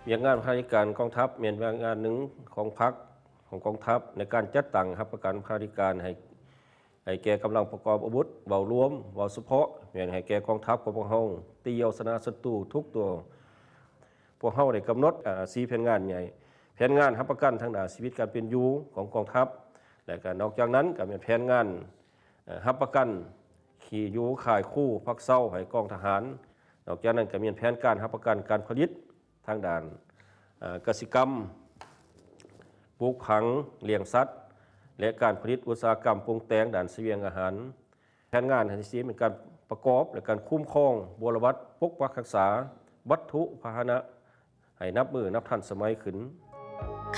ວຽກງານພັນທະນາທິການກອງທັບ ແມ່ນວຽກງານໜຶ່ງຂອງພັກ ຂອງກອງທັບ ໃນການຈັດຕັ້ງຮັບປະກັນພັນທະນາທິການໃຫ້ ໃຫ້ແກ່ກຳລັງປະກອບອາວຸດ ເວົ້າລວມ, ເວົ້າສະເພາະ ແມ່ນໃຫ້ແກ່ກອງທັບຂອງພວກເຮົາ ຕີເອົາຊະນະສັດຕູທຸກຕົວ. ພວກເຮົາໄດ້ກຳນົດ ອາ ສີ່ແຜນງານໃຫຍ່, ແຜນງານຮັບປະກັນທາງດ້ານຊີວິດການເປັນຢູ່ຂອງກອງທັບ ແລະ ກະນອກຈາກນັ້ນກະແມ່ນແຜນງານ ເອີ ຮັບປະກັນທີ່ຢູ່ຄ້າຍຄູພັກເຊົາໃຫ້ກອງທະຫານ. ນອກຈາກນັ້ນກະແມ່ນແຜນການຮັບປະກັນການຜະລິດທາງດ້ານ ເອີ ກະສິກຳ, ປູກຝັງ, ລ້ຽງສັດ ແລະ ການຜະລິດອຸດສາຫະກຳປຸງແຕ່ງດ້ານສະບຽງອາຫານ. ແຜນງານທີສີ່ແມ່ນການປະກອບ ແລະ ການຄຸ້ມຄອງບົວລະບັດປົກປັກຮັກສາວັດຖຸພາຫະນະ ໃຫ້ນັບມື້ນັບທັນສະໄໝຂຶ້ນ.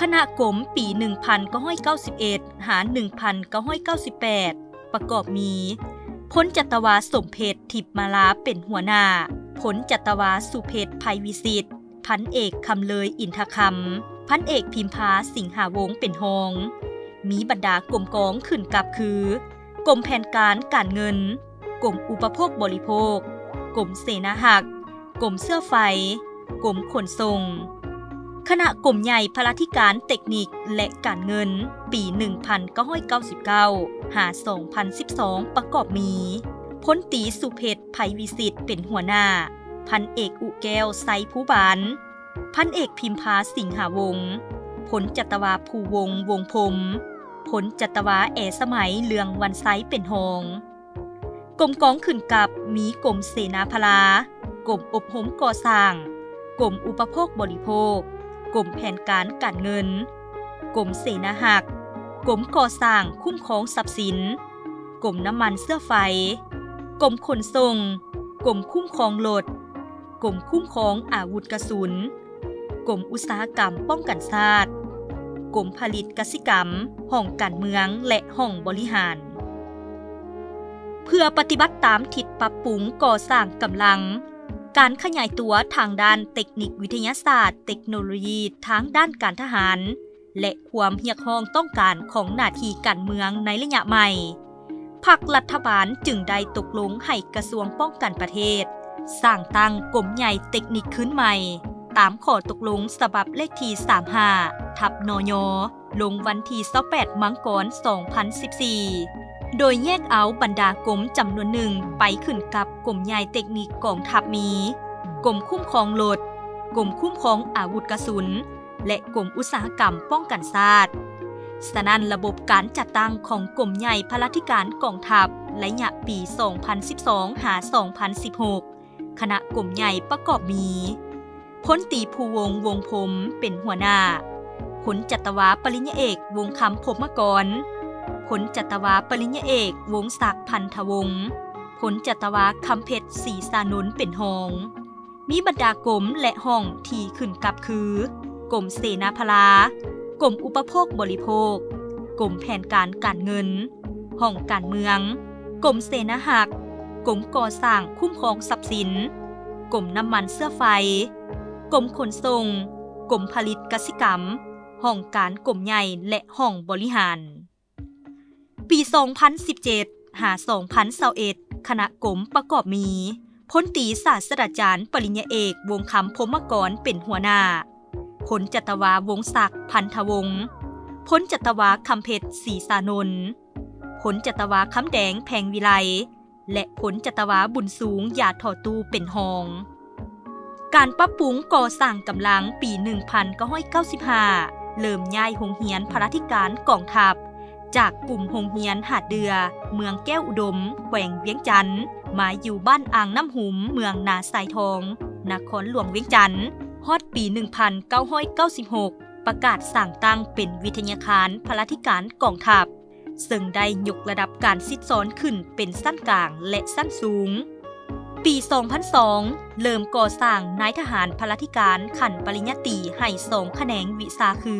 ຄະນະກົມປີໜຶ່ງພັນເກົ້າຮ້ອຍເກົ້າສິບເອັດ ຫາ ໜຶ່ງພັນເກົ້າຮ້ອຍເກົ້າສິບແປດ ປະກອບມີ ພົນຈັດຕະວາ ສົມເພັດ ທິບມາລາ ເປັນຫົວໜ້າ, ພົນຈັດຕະວາ ສຸເພັດ ໄພວິສິດ, ພັນເອກ ຄຳເລີຍ ອິນທະຄຳ, ພັນເອກ ພິມພາ ສິງຫາວົງ ເປັນຮອງ. ມີບັນດາກົມກອງຂຶ້ນກັບຄື ກົມແຜນການການເງິນ, ກົມອຸປະໂພກບໍລິໂພກ, ກົມເສນາຮັກ, ກົມເຊື້ອໄຟ, ກົມຂົນສົ່ງ. ຄະນະກົມໃຫຍ່ພະລາທິການເຕັກນິກ ແລະ ການເງິນ ປີໜຶ່ງພັນເກົ້າຮ້ອຍເກົ້າສິບເກົ້າ ຫາ ສອງພັນສິບສອງ ປະກອບມີ ພົນຕີ ສຸເພັດ ໄພວິສິດ ເປັນຫົວໜ້າ, ພັນເອກ ອຸແກ້ວ ໄຊພູບານ, ພັນເອກ ພິມພາ ສິງຫາວົງ, ພົນຈັດຕະວາ ພູວົງ ວົງພົມ, ພົນຈັດຕະວາ ແອສະໄໝ ເລືອງວັນໄຊ ເປັນຮອງ. ກົມກອງຂຶ້ນກັບ ມີກົມເສນາພະລາ, ກົມອົບຮົມກໍ່ສ້າງ, ກົມອຸປະໂພກບໍລິໂພກ, ກົມແຜນການການເງິນ, ກົມເສນາຮັກ, ກົມກໍ່ສ້າງຄຸ້ມຄອງຊັບສິນ, ກົມນ້ຳມັນເຊື້ອໄຟ, ກົມຂົນສົ່ງ, ກົມຄຸ້ມຄອງລົດ, ກົມຄຸ້ມຄອງອາວຸດກະສຸນ, ກົມອຸດສາຫະກຳປ້ອງກັນຊາດ, ກົມຜະລິດກະສິກຳ, ຫ້ອງການເມືອງ ແລະ ຫ້ອງບໍລິຫານ. ເພື່ອປະຕິບັດຕາມທິດປັບປຸງກໍ່ສ້າງກຳລັງ, ການຂະຫຍາຍຕົວທາງດ້ານເຕັກນິກວິທະຍາສາດ, ເຕັກໂນໂລຢີທາງດ້ານການທະຫານ ແລະ ຄວາມຮຽກຮ້ອງຕ້ອງການຂອງໜ້າທີ່ການເມືອງໃນໄລຍະໃໝ່, ພັກລັດຖະບານຈຶ່ງໄດ້ຕົກລົງໃຫ້ກະຊວງປ້ອງກັນປະເທດສ້າງຕັ້ງກົມໃຫຍ່ເຕັກນິກຄືນໃໝ່ ຕາມຂໍ້ຕົກລົງສະບັບເລກທີສາມຫ້າ ທັບ ນຍ ລົງວັນທີຊາວແປດ ມັງກອນ ສອງພັນສິບສີ່ ໂດຍແຍກເອົາບັນດາກົມຈຳນວນໜຶ່ງໄປຂຶ້ນກັບກົມໃຫຍ່ເຕັກນິກກອງທັບມີ ກົມຄຸ້ມຄອງລົດ, ກົມຄຸ້ມຄອງອາວຸດກະສຸນ ແລະ ກົມອຸດສາຫະກຳປ້ອງກັນຊາດ. ສະນັ້ນ, ລະບົບການຈັດຕັ້ງຂອງກົມໃຫຍ່ພະລາທິການກອງທັບໄລຍະປີສອງພັນສິບສອງ ຫາ ສອງພັນສິບຫົກ ຄະນະກົມໃຫຍ່ປະກອບມີ ພົນຕີ ພູວົງ ວົງພົມ ເປັນຫົວໜ້າ, ພົນຈັດຕະວາ ປະລິນຍາເອກ ວົງຄຳ ພົມມະກອນ, ພົນຈັດຕະວາ ປະລິນຍາເອກ ວົງສັກ ພັນທະວົງ, ພົນຈັດຕະວາ ຄຳເພັດ ສີສານົນ ເປັນຮອງ. ມີບັນດາກົມ ແລະ ຫ້ອງທີ່ຂຶ້ນກັບຄື ກົມເສນາພະລາ, ກົມອຸປະໂພກບໍລິໂພກ, ກົມແຜນການການເງິນ, ຫ້ອງການເມືອງ, ກົມເສນາຮັກ, ກົມກໍ່ສ້າງຄຸ້ມຄອງຊັບສິນ, ກົມນ້ຳມັນເຊື້ອໄຟ, ກົມຂົນສົ່ງ, ກົມຜະລິດກະສິກຳ, ຫ້ອງການກົມໃຫຍ່ ແລະ ຫ້ອງບໍລິຫານ. ປີສອງພັນສິບເຈັດ ຫາ ສອງພັນຊາວເອັດ ຄະນະກົມປະກອບມີ ພົນຕີສາດສະດາຈານປະລິນຍາເອກ ວົງຄຳ ພົມມະກອນ ເປັນຫົວໜ້າ, ພົນຈັດຕະວາ ວົງສັກ ພັນທະວົງ, ພົນຈັດຕະວາ ຄຳເພັດ ສີສານົນ, ພົນຈັດຕະວາ ຄຳແດງ ແພງວິໄລ ແລະ ພົນຈັດຕະວາ ບຸນສູງ ຢາທໍ່ຕູ້ ເປັນຮອງ. ການປັບປຸງກໍ່ສ້າງກຳລັງປີໜຶ່ງພັນເກົ້າຮ້ອຍເກົ້າສິບຫ້າ ເລີ່ມຍ້າຍໂຮງຮຽນພະລາທິການກອງທັບ ຈາກກຸ່ມໂຮງຮຽນຫາດເດື່ອ ເມືອງແກ້ວອຸດົມ ແຂວງວຽງຈັນ ມາຢູ່ບ້ານອ່າງນ້ຳຫຸມ ເມືອງນາຊາຍທອງ ນະຄອນຫຼວງວຽງຈັນ. ຮອດປີໜຶ່ງພັນເກົ້າຮ້ອຍເກົ້າສິບຫົກ ປະກາດສ້າງຕັ້ງເປັນວິທະຍາຄານພະລາທິການກອງທັບ ເຊິ່ງໄດ້ຍົກລະດັບການສິດສອນຂຶ້ນເປັນຊັ້ນກາງ ແລະ ຊັ້ນສູງ. ປີສອງພັນສອງ ເລີ່ມກໍ່ສ້າງນາຍທະຫານພະລາທິການຂັ້ນປະລິນຍາຕີໃຫ້ສອງຂະແໜງວິຊາຄື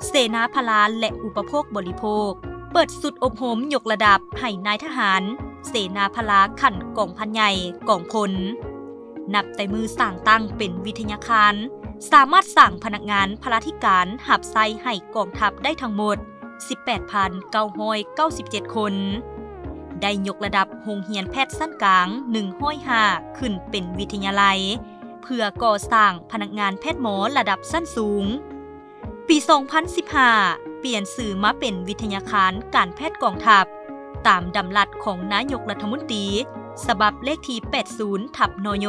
ເສນາພະລາ ແລະ ອຸປະໂພກບໍລິໂພກ, ເປີດຊຸດອົບຮົມຍົກລະດັບໃຫ້ນາຍທະຫານເສນາພະລາຂັ້ນກອງພັນໃຫຍ່ ກອງພົນ. ນັບແຕ່ມື້ສ້າງຕັ້ງເປັນວິທະຍາຄານ, ສາມາດສ້າງພະນັກງານພະລາທິການຮັບໃຊ້ໃຫ້ກອງທັບໄດ້ທັງໝົດ ສິບແປດພັນເກົ້າຮ້ອຍເກົ້າສິບເຈັດຄົນ, ໄດ້ຍົກລະດັບໂຮງຮຽນແພດຊັ້ນກາງ ໜຶ່ງຮ້ອຍຫ້າ ຂຶ້ນເປັນວິທະຍາໄລ ເ ເພື່ອກໍ່ສ້າງພະນັກງານແພດໝໍລະດັບຊັ້ນສູງ. ປີສອງພັນສິບຫ້າ ປ່ຽນຊື່ມາເປັນວິທະຍາຄານການແພດກອງທັບ ຕາມດຳລັດຂອງນາຍົກລັດຖະມົນຕີ ສະບັບເລກທີແປດສິບ ທັບ ນຍ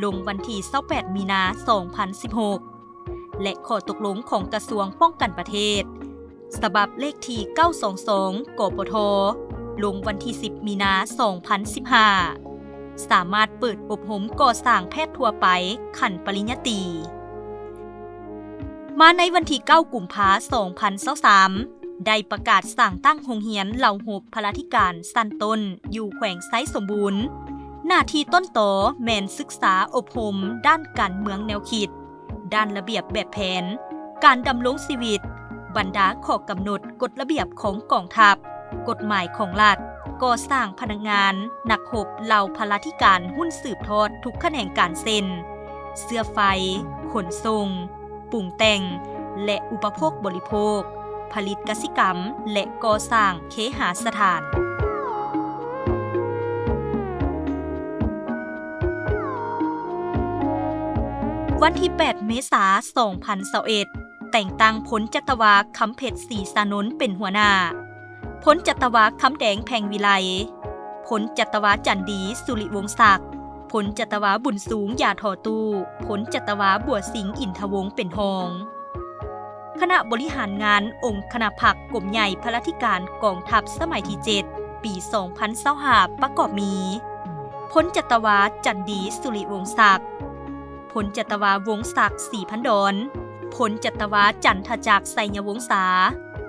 ລົງວັນທີຊາວແປດ ມີນາ ສອງພັນສິບຫົກ ແລະ ຂໍ້ຕົກລົງຂອງກະຊວງປ້ອງກັນປະເທດ ສະບັບເລກທີເກົ້າສອງສອງ ກປທ ລົງວັນທີສິບ ມີນາ ສອງພັນສິບຫ້າ ສາມາດເປີດອົບຮົມກໍ່ສ້າງແພດທົ່ວໄປຂັ້ນປະລິນຍາຕີ. ມາໃນວັນທີເກົ້າ ກຸມພາ ສອງພັນຊາວສາມ ໄດ້ປະກາດສ້າງຕັ້ງໂຮງຮຽນເຫຼົ່າຮົບພະລາທິການຊັ້ນຕົ້ນຢູ່ແຂວງໄຊສົມບູນ. ໜ້າທີ່ຕົ້ນຕໍແມ່ນສຶກສາອົບຮົມດ້ານການເມືອງແນວຄິດ, ດ້ານລະບຽບແບບແຜນ, ການດຳລົງຊີວິດ, ບັນດາຂໍ້ກຳນົດກົດລະບຽບຂອງກອງທັບ, ກົດໝາຍຂອງລັດ, ກໍ່ສ້າງພະນັກງານ, ນັກຮົບເຫຼົ່າພະລາທິການຮຸ່ນສືບທອດທຸກຂະແໜງການເຊັ່ນ ເຊື້ອໄຟ, ຂົນສົ່ງ, ປຸງແຕ່ງ ແລະ ອຸປະໂພກບໍລິໂພກ, ຜະລິດກະສິກຳ ແລະ ກໍ່ສ້າງເຄຫາສະຖານ. ວັນທີແປດ ເມສາ ສອງພັນຊາວເອັດ ແຕ່ງຕັ້ງພົນຈັດຕະວາ ຄຳເພັດ ສີສານົນ ເປັນຫົວໜ້າ, ພົນຈັດຕະວາ ຄຳແດງ ແພງວິໄລ, ພົນຈັດຕະວາ ຈັນດີ ສຸລິວົງສັກ, ພົນຈັດຕະວາ ບຸນສູງ ຢ່າທໍ່ຕູ້, ພົນຈັດຕະວາ ບົວສິງ ອິນທະວົງ ເປັນຮອງ. ຄະນະບໍລິຫານງານອົງຄະນະພັກກົມໃຫຍ່ພະລາທິການກອງທັບສະໄໝທີເຈັດ ປີສອງພັນຊາວຫ້າ ປະກອບມີ ພົນຈັດຕະວາ ຈັນດີ ສຸລິວົງສັກ, ພົນຈັດຕະວາ ວົງສັກ ສີພັນດອນ, ພົນຈັດຕະວາ ຈັນທະຈັກ ໄຊຍະວົງສາ,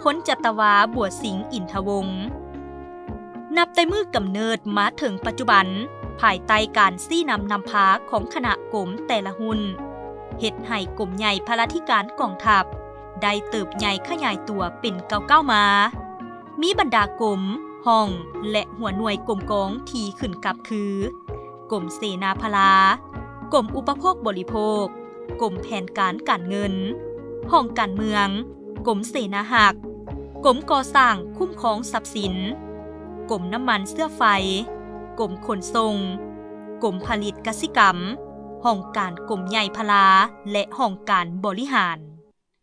ພົນຈັດຕະວາ ບົວສິງ ອິນທະວົງ. ນັບແຕ່ມື້ກຳເນີດມາເຖິງປັດຈຸບັນ, ພາຍໃຕ້ການຊີ້ນຳນຳພາຂອງຄະນະກົມແຕ່ລະຮຸ່ນ, ເຮັດໃຫ້ກົມໃຫຍ່ພະລາທິການກອງທັບ ໄດ້ເຕີບໃຫຍ່ຂະຫຍາຍຕົວເປັນກ້າວໆມາ, ມີບັນດາກົມ, ຫ້ອງ ແລະ ຫົວໜ່ວຍກົມກອງທີ່ຂຶ້ນກັບຄື ກົມເສນາພະລາ, ກົມອຸປະໂພກບໍລິໂພກ, ກົມແຜນການການເງິນ, ຫ້ອງການເມືອງ, ກົມເສນາຮັກ, ກົມກໍ່ສ້າງຄຸ້ມຄອງຊັບສິນ, ກົມນ້ຳມັນເຊື້ອໄຟ, ກົມຂົນສົ່ງ, ກົມຜະລິດກະສິກຳ, ຫ້ອງການກົມໃຫຍ່ພະລາ ແລະ ຫ້ອງການບໍລິຫານ.